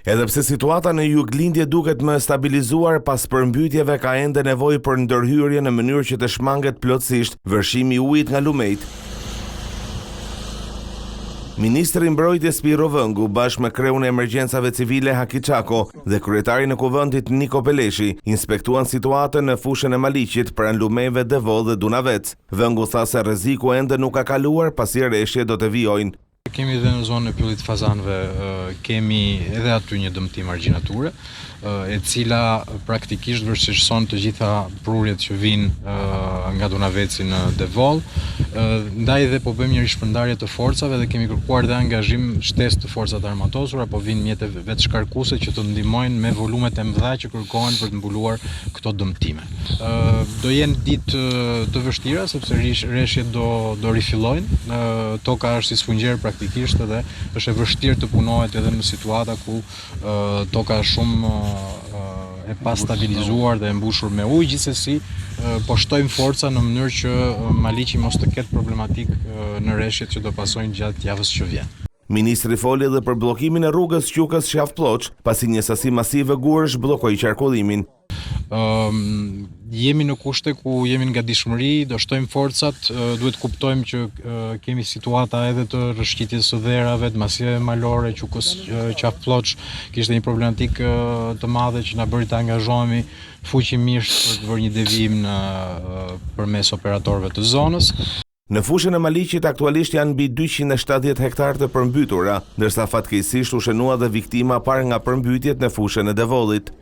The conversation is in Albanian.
Edhe pse situata në juglindje duket më e stabilizuar pas përmbytjeve ka ende nevojë për ndërhyrje në mënyrë që të shmanget plotësisht vërshimi i ujit nga lumenjtë. Ministri i Mbrojtjes Pirro Vëngu bashkë me kreun e Emergjencave Civile Haki Çako dhe kryetarin e Kuvendit Niko Peleshi inspektuan situatën në fushën e Maliqit pranë lumenjve Devoll dhe Dunavec. Vëngu tha se rreziku ende nuk ka kaluar pasi reshjet do të vijojnë. Kemi edhe në zonën e Pyllit të Fazanëve, kemi edhe aty një dëmtim argjinature, e cila praktikisht vështirëson të gjitha prurjet që vijnë nga Dunaveci në Devoll. Ndaj dhe po bëjmë një rishpërndarje të forcave dhe kemi kërkuar dhe angazhim shtesë të forcave të armatosura, po vijnë mjete vetëshkarkuese që të ndihmojnë me volumet e mëdha që kërkohen për të mbuluar këto dëmtime. Do jenë ditë të vështira sepse reshjet do do rifillojnë. Toka është si sfungjer praktikisht dhe është e vështirë të punohet edhe në situata ku toka është shumë e pastabilizuar dhe e mbushur me ujë, gjithsesi po shtojmë forca në mënyrë që Maliqi mos të ketë problematikë në reshjet që do pasojnë gjatë javës që vjen. Ministri foli edhe për bllokimin e rrugës Qukës-Qafë Plloçë, pasi një sasi masive gurësh bllokoi qarkullimin. Ëm jemi në kushte ku jemi në gatishmëri, do shtojmë forcat, duhet të kuptojmë që kemi situata edhe të rrëshqitjes së dherave, të masiveve malore, Qukës Qafë Plloçë kishte një problematikë të madhe që na bëri të angazhohemi fuqimisht për të bërë një devijim në përmes operatorëve të zonës. Në fushën e Maliqit aktualisht janë mbi 270 hektarë të përmbytura, ndërsa fatkeqësisht u shënua dhe viktima e parë nga përmbytjet në fushën e Devollit.